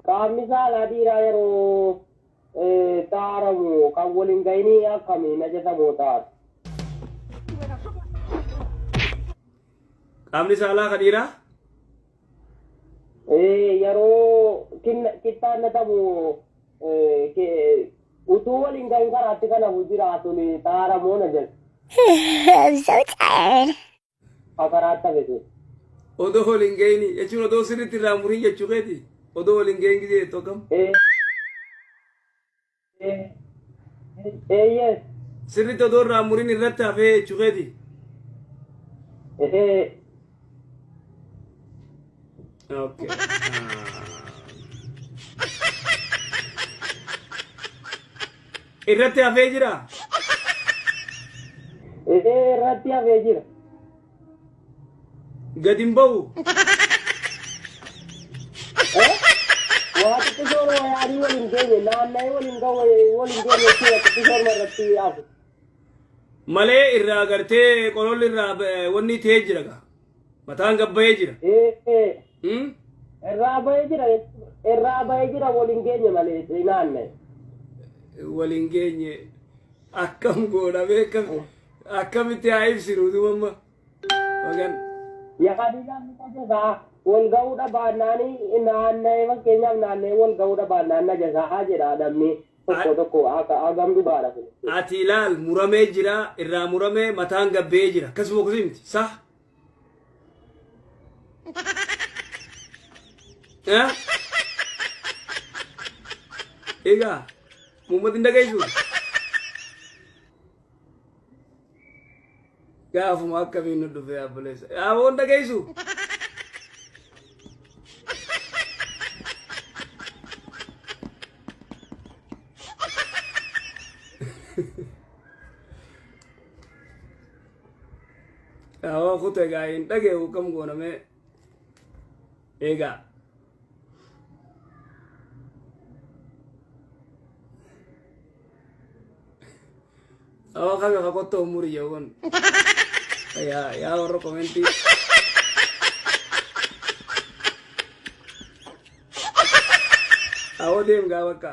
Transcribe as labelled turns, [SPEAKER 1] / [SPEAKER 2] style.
[SPEAKER 1] Qaamni saalaa dhiiraa yeroo xaaramu kan wal hin ga'inii akkami najasa moo xaara?
[SPEAKER 2] Qaamni saalaa ka dhiiraa?
[SPEAKER 1] Yeroo kittaannatamu utuu wal hin ga'in karaatti kan hafu jira sun xaara moo najasa?
[SPEAKER 3] I'm so tired.
[SPEAKER 1] Ka karaatti hafe sun.
[SPEAKER 2] Odoo wal hin ga'ini jechuun odoo sirriitti irraa murin jechuu keeti. Odoo wal hin ga'in gisee jettu akkam?
[SPEAKER 1] Eeyyee.
[SPEAKER 2] Sirriitti odoo irraa murin irratti hafee jechuu keeti.
[SPEAKER 1] Ee.
[SPEAKER 2] Okay. Irratti hafee jira.
[SPEAKER 1] Ee, irratti hafee jira.
[SPEAKER 2] Gad hin ba'u.
[SPEAKER 1] Waa xixiqqoon wayaanii wal hin geenye, naanna'ee wal hin ga'u, wal hin geenye jechuudha, xixiqqoon irratti hafe.
[SPEAKER 2] Malee irraa gartee qololli irraa wanni ta'ee jira gaa. Mataan gabbayee jira.
[SPEAKER 1] Ee. Irraa bahee jira, irraa bahee jira, wal hin geenye malee naanna'e.
[SPEAKER 2] Wal hin geenye akkam goona beekam, akkamitti haa ibsinu duuba amma. Magan.
[SPEAKER 1] Yaadii namni najasaa wal ga'uu dhabaannaanii naanna'ee, fakkeenyaaf naanna'ee wal ga'uu dhabaannaan najasaa jedha namni tokko tokko, akka hagam dhugaadha kun?
[SPEAKER 2] Ati ilaal, muramee jira, irraa muramee mataan gabbee jira, akkasuma kusi miti sah? Eh? Egaa muummat hin dhageessu. Gaafuma akkamiin nu dhufe obboleessa. Yaa hin dhageessu. Yaa kute gaa hin dhageewu, kam goonamee eegaa. Awwa kami ka kotto umuri jawon. Yaa yaa warra komentii. Awwa deem gaa bakka.